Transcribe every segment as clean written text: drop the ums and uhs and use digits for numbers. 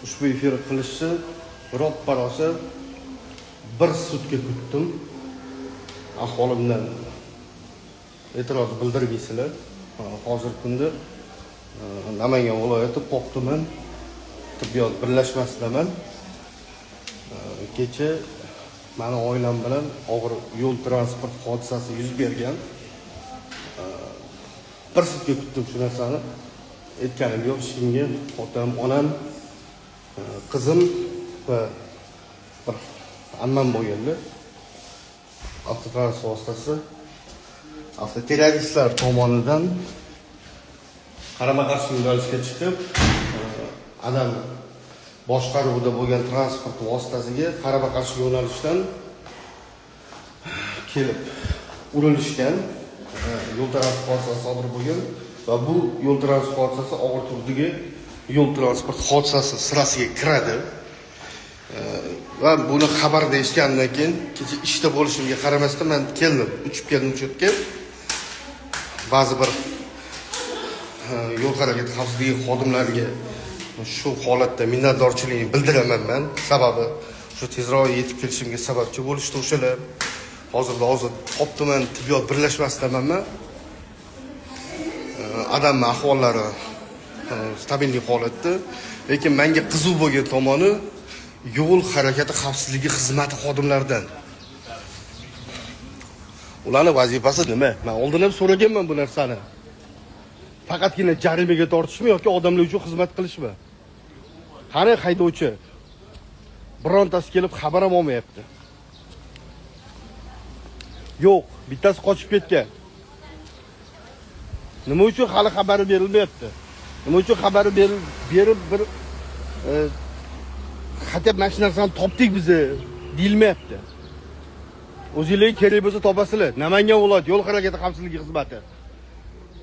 Ushbu efir qilishni roppa rosa bir sutka kutdim. Ahvolimdan e'tiroz bildirmaysizlar. Hozirgi kunda Namangan viloyati Pop tuman tibbiyot birlashmasidaman. Kecha mani oilam bilan og'ir yo'l transport hodisasi yuz bergan. Bir sutka kutdim shu narsani. Aytganim yo'q hech kimga. Otam, onam, qizim va bir ammam bo'lganlar. Avtotransport vositasi avtoterroristlar tomonidan qarama-qarshi yo'nalishga chiqib, adam boshqaruvida bo'lgan transport vositasiga qarama-qarshi yo'nalishdan kelib urilishgan. Yo'l transport hodisasi sodir bo'lgan va bu yo'l transport hodisasi og'ir turdagi yo'l transport hodisasi sirasiga kiradi. Va buni xabarda eshitganimdan keyin kecha ishda bo'lishimga qaramasdan men keldim, uchib keldim shu yerga. Ba'zi bir yo'l harakati xavfsizligi xodimlariga shu holatda minnatdorchiligimni bildiraman men. Sababi shu tezroq yetib kelishimga sababchi bo'lishdi o'shalar. Hozirda hozir Pop tuman tibbiyot birlashmasidaman men. Adamni ahvollari stabilniy holatda, lekin menga qiziq bo'lgan tomoni yo'l harakati xavfsizligi xizmati xodimlaridan. Ularning vazifasi nima? Men oldin ham so'raganman bu narsani. Faqatgina jarimaga tortishmi yoki odamlar uchun xizmat qilishmi? Qani haydovchi? Birontasi kelib xabar ham olmayapti. Yo'q, bittasi qochib ketgan. Nima uchun hali xabari berilmayapti? Nima uchun xabari berib bir hatto mana shu narsani topdik biz deyilmayapti. O'zinglarga kerak bo'lsa topasizlar. Namangan viloyat yo'l harakati xavfsizligi xizmati.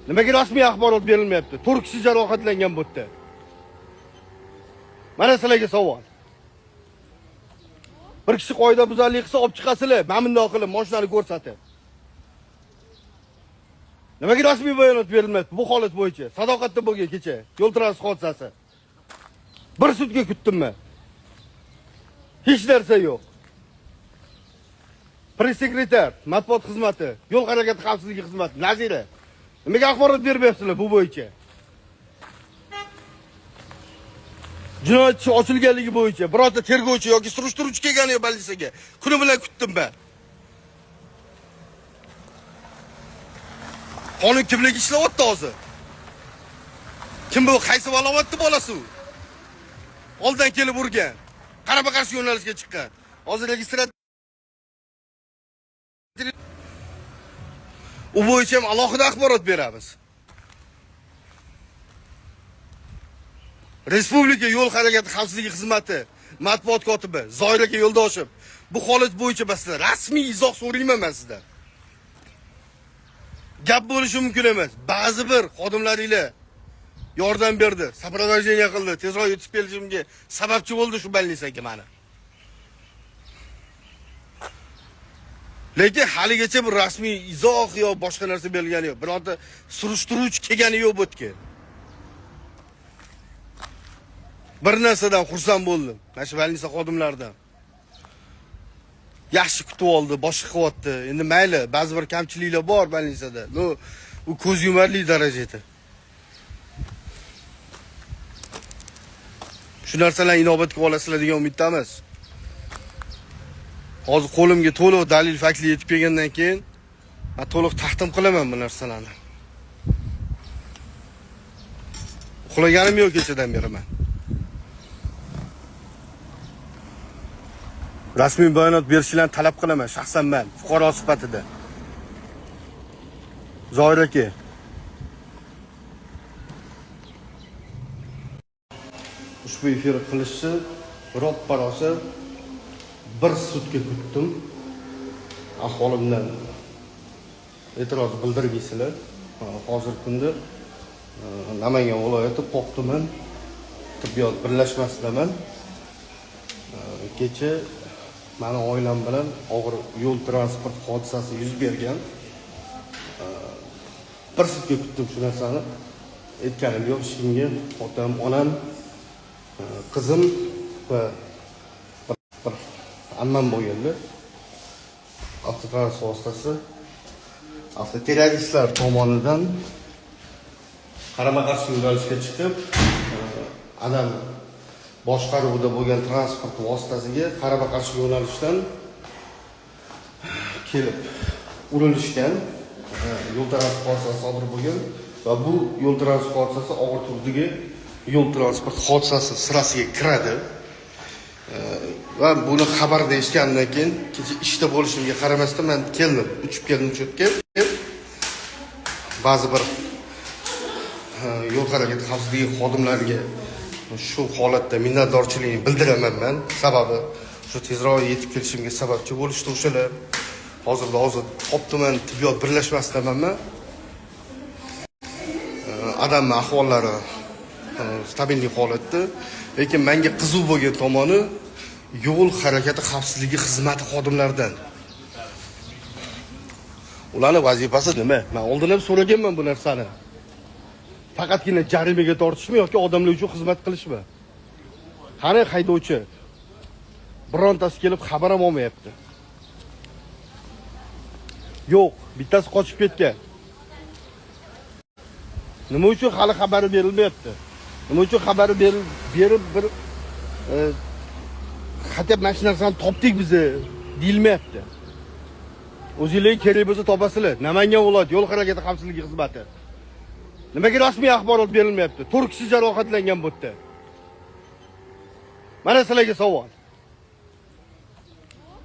Nimaga rasmiy axborot berilmayapti? 4 kishi jarohatlangan bu yerda. Mana sizlarga savol. Bir kishi qoidabuzarlik qilsa olib chiqasizlar, mana bundoq qilib mashinani ko'rsatib. Nimaga rasmiy bayonot berilmayapti bu holat bo'yicha? Sadoqatda bo'lgan kecha yo'l transport hodisasi. Bir sutka kutdim men. Hech narsa yo'q. Пресс-секретарь, matbuot xizmati, yo'l harakati xavfsizligi xizmati, nazira. Nimaga axborot bermayapsizlar bu bo'yicha? Jinoyat ishi ochilganligi bo'yicha birorta tergovchi yoki surishtiruvchi kelgani yo'q politsiyaga. Kuni bilan kutdim men. Qonun kimligi ishlayapti hozir? Kim bu? Qaysi valovatni bolasi u? Oldan kelib urgan. Qarama-qarshi yo'nalishga chiqqan. Hozir registratsiya u bo'yicha ham alohida axborot beramiz. Respublika yo'l harakati xavfsizligi xizmati matbuot kotibi Zoir aka Yo'ldoshev bu holat bo'yicha man sizdan rasmiy izoh so'rayman men sizdan. Gap bo'lishi mumkin emas. Ba'zi bir xodimlaringlar yordam berdi, сопровождение qildi, tezroq yetib kelishimga sababchi bo'ldi shu больницаga mani. Lekin haligacha bir rasmiy izoh yo boshqa narsa berilgani yo'q. Birorta surishtiruvchi kelgani yo'q bu yerga. Bir narsadan xursand bo'ldim. Mana shu больница xodimlaridan. Yaxshi kutib oldi, boshqa qilyapti. Endi mayli, ba'zi bir kamchiliklar bor больницада. No, u ko'z yumarli darajada. Shu narsalarni inobatga olasizlar degan umiddamiz. Hozir qo'limga to'liq dalil faktli yetib kelgandan keyin men to'liq taqdim qilaman bu narsalarni. Uxlaganim yo'q kechadan beri men. Rasmiy bayonot berishlarini talab qilaman shaxsan men, fuqaro sifatida. Zoir aka. Ushbu efir qilishni roppa rosa bir sutka kutdim. Ahvolimdan e'tiroz bildirmaysizlar. Hozirgi kunda Namangan viloyati Pop tuman tibbiyot birlashmasidaman. Kecha mani oilam bilan og'ir yo'l transport hodisasi yuz bergan. Bir sutka kutdim shu narsani. Aytganim yo'q hech kimga. Otam, onam, Qizim va bir ammam bo'lganlar. Avtotransport vositasi avtoterroristlar tomonidan qarama-qarshi yo'nalishga chiqib, adam boshqaruvida bo'lgan transport vositasiga qarama-qarshi yo'nalishdan kelib urilishgan. Yo'l transport hodisasi sodir bo'lgan va bu yo'l transport hodisasi og'ir turdagi yo'l transport hodisasi sirasiga kiradi. Va buni xabarda eshitganimdan keyin kecha ishda bo'lishimga qaramasdan men keldim, uchib keldim shu yerga. Ba'zi bir yo'l harakati xavfsizligi xodimlariga shu holatda minnatdorchiligimni bildiraman men. Sababi shu tezroq yetib kelishimga sababchi bo'lishdi o'shalar. Hozirda hozir Pop tuman tibbiyot birlashmasidaman men. Odamni ahvollari stabillik holatda, lekin menga qiziq bo'lgan tomoni yo'l harakati xavfsizligi xizmati xodimlaridan. Ularning vazifasi nima? Men oldin ham so'raganman bu narsani. Faqatgina jarimaga tortishmi yoki odamlar uchun xizmat qilishmi? Qani haydovchi? Birontasi kelib xabar ham olmayapti. Yo'q, bittasi qochib ketgan. Nima uchun hali xabari berilmayapti? Nima uchun xabari berib bir hatto mana shu narsani topdik biz deyilmayapti. O'zinglarga kerak bo'lsa topasizlar. Namangan viloyat yo'l harakati xavfsizligi xizmati. Nimaga rasmiy axborot berilmayapti? 4 kishi jarohatlangan bu yerda. Mana sizlarga savol.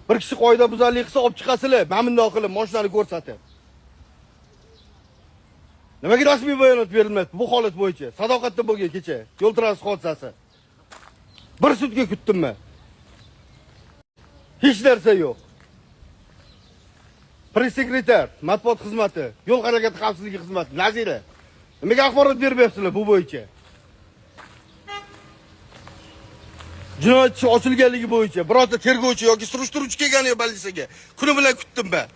Bir kishi qoidabuzarlik qilsa olib chiqasizlar, mana bundoq qilib mashinani ko'rsatib. Nimaga rasmiy bayonot berilmayapti bu holat bo'yicha? Sadoqatda bo'lgan kecha yo'l transport hodisasi. Bir sutka kutdim men. Hech narsa yo'q. Press-sekretar, matbuot xizmati, yo'l harakati xavfsizligi xizmati, nazira. Nimaga axborot bermayapsizlar bu bo'yicha? Jinoyat ishi ochilganligi bo'yicha birorta tergovchi yoki surishtiruvchi kelgani yo'q politsiyaga. Kuni bilan kutdim men.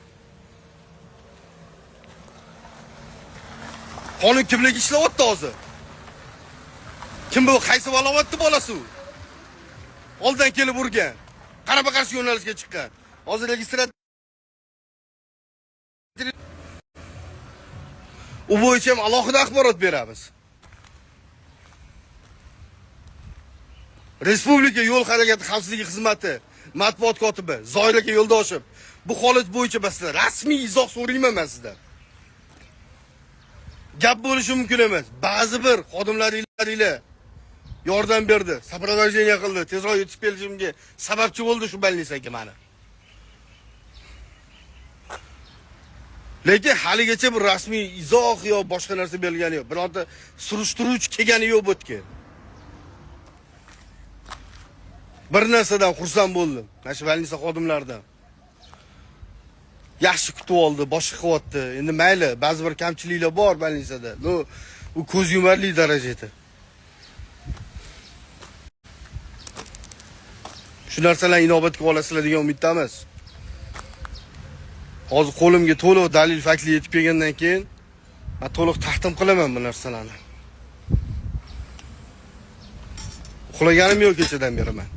Qonun kimligi ishlayapti hozir? Kim bu? Qaysi valovatni bolasi u? Oldan kelib urgan. Qarama-qarshi yo'nalishga chiqqan. Hozir registratsiya u bo'yicha ham alohida axborot beramiz. Respublika yo'l harakati xavfsizligi xizmati matbuot kotibi Zoir aka Yo'ldoshev bu holat bo'yicha men sizdan rasmiy izoh so'rayman men sizdan. Gap bo'lishi mumkin emas. Ba'zi bir xodimlaringlar yordam berdi, сопровождение qildi, tezroq yetib kelishimga sababchi bo'ldi shu больницаga mani. Lekin haligacha bir rasmiy izoh yo boshqa narsa berilgani yo'q. Birorta surishtiruvchi kelgani yo'q bu yerga. Bir narsadan xursand bo'ldim. Mana shu больница xodimlaridan. Yaxshi kutib oldi, boshqa qilyapti. Endi mayli, ba'zi bir kamchiliklar bor больницада. No, u ko'z yumarli darajada. Shu narsalarni inobatga olasizlar degan umiddamiz. Hozir qo'limga to'liq dalil faktli yetib kelgandan keyin men to'liq taqdim qilaman bu narsalarni. Uxlaganim yo'q kechadan beri men.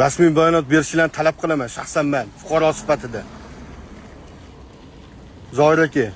Rasmiy bayonot berishlarini talab qilaman shaxsan men, fuqaro sifatida. Zoir aka.